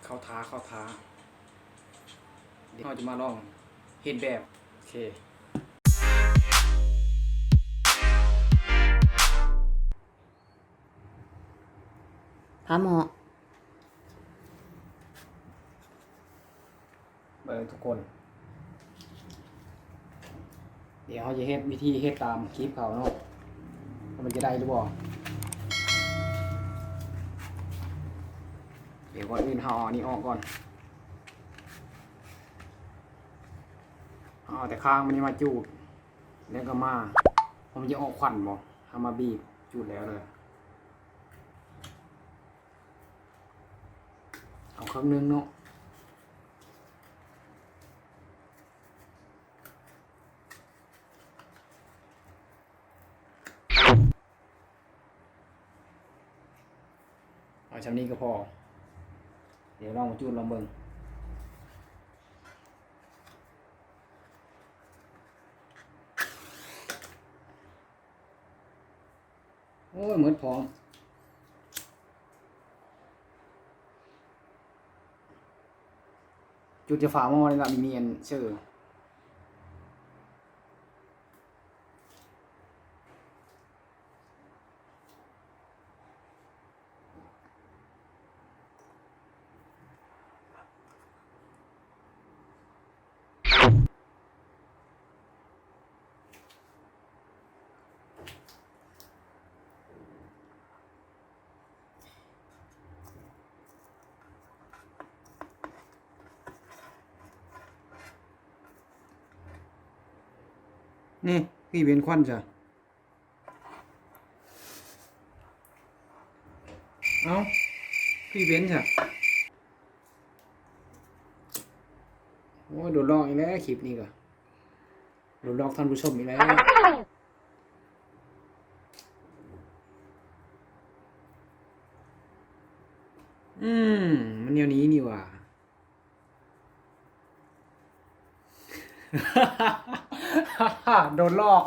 ເຂົ້າທ່າ ເຂົ້າທ່າ. ດຽວເຮົາຈະມາລອງເຮັດແບບ ໂອເຄ ພາໝໍ້. ເບິ່ງທຸກຄົນ ດຽວເຮົາຈະເຮັດ ວິທີເຮັດຕາມຄລິບເຂົາເນາະ ວ່າມັນຈະໄດ້ຫຼືບໍ່. ດຽວກ່ອນອື່ນເຮົາເອົາອັນນີ້ອອກກ່ອນ ເຮົາເອົາແຕ່ຄາງມັນນີ້ມາຈູດ ແລ້ວກໍມາ ເພາະມັນຈະອອກຄວັນບໍ່ ເຮົາມາບີບ ຈູດແລ້ວເລີຍ. ເອົາເຄິ່ງໜຶ່ງເນາະ. ເອົາຊ່ຳນີ້ກໍພໍ. ດຽວລອງມາຈູດລອງເບິ່ງ. ໂອ້ຍ ໝົດພ້ອມ. ຈູດຈະຝາໝໍ້ນີ້ລະ ມີອັນເຊີ. ນີ້ ຄືເປັນຄວັນຊະ. ເອົ້າ ຄືເປັນຊະ. ໂອ້ຍ ໂດນຫຼອກອີກແລ້ວ ຄລິບນີ້ກໍ ໂດນຫຼອກທ່ານຜູ້ຊົມອີກແລ້ວ. ອືມ ມັນແນວນີ້ນີ້ຫວ່າ. ໂດນຫຼອກ.